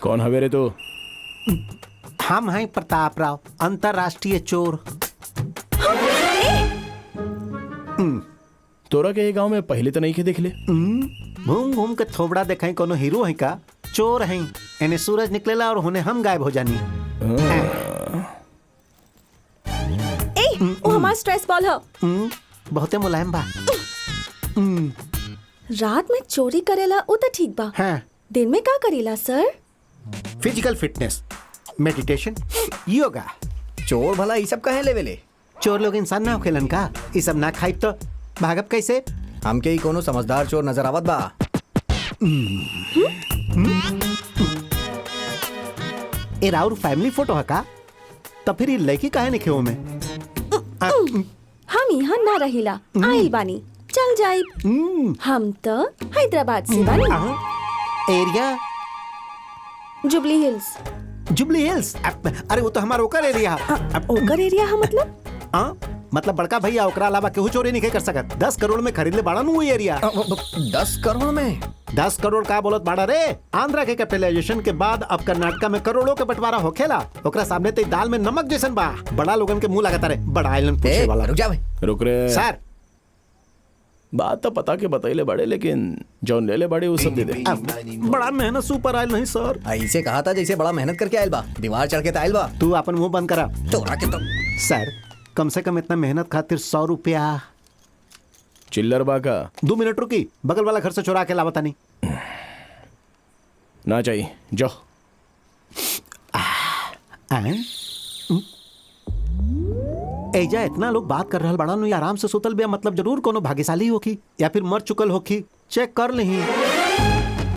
कौन हवे रे तू? हम हैं प्रताप राव, अंतरराष्ट्रीय चोर। तोरा के गांव में पहले तो नहीं के देख ले। घूम घूम के थोबड़ा देखाई कोनो हीरो है का? चोर हैं, एने सूरज निकलेला और होने हम गायब हो जानी। ए, वो हमार स्ट्रेस बॉल है। बहुते मुलायम बा। रात में चोरी करेला वो तो ठीक बा, हाँ। दिन में का करेला sir? Physical fitness, meditation, yoga. चोर भला ये सब काहे लेवेले? चोर लोग इंसान ना होखेलन का? ये सब ना खाइब तो भागब कैसे? हमके ही कोनो समझदार चोर नजर आवत बा। ए राउर फैमिली फोटो है का? तब फिर ये लड़की काहे नहीं खेओ में? हम यहाँ ना रहिला, आइल बानी, चल जाइब। हम तो हैदराबाद से बानी। Area? Jubilee Hills. Jubilee Hills? अरे वो तो हमारा ओकर एरिया। ओकर एरिया है मतलब? हाँ, मतलब बड़का भैया ओकरा अलावा केहू चोरी नहीं कर सकत। 10 करोड़ में खरीद ले बाड़ा नु एरिया। 10 करोड़ में? 10 करोड़ का बोलत बाड़ा रे? आंध्रा के कैपिटलाइजेशन के बाद अब कर्नाटका में करोड़ों के बंटवारा होखेला। ओकरा सामने ते दाल में नमक जैसन बा। बड़ा लोगन के मुंह लगाता रे, बड़ा आइलैंड पूछे वाला। रुक जा भाई, रुक रे सर। बात तो पता के बतैले बड़े, लेकिन जौन ले ले बड़े वो सब दे दे। बड़ा मेहनत सुपर आयल नहीं सर। ऐसे कहा था जैसे बड़ा मेहनत करके आयल बा, दीवार चढ़ के आयल बा। तू अपन मुंह बंद करा। तोरा के तो सर कम से कम इतना मेहनत खातिर 100 रुपया। चिल्लर बा का? 2 मिनट रुकी, बगल वाला घर से चुरा के लावता नहीं ना चाहिए, जाओ। एजा इतना लोग बात कर रहा बड़ा नु आराम से सुतल बिया, मतलब जरूर कोनो भाग्यशाली होखी या फिर मर चुकल होखी। चेक कर लही।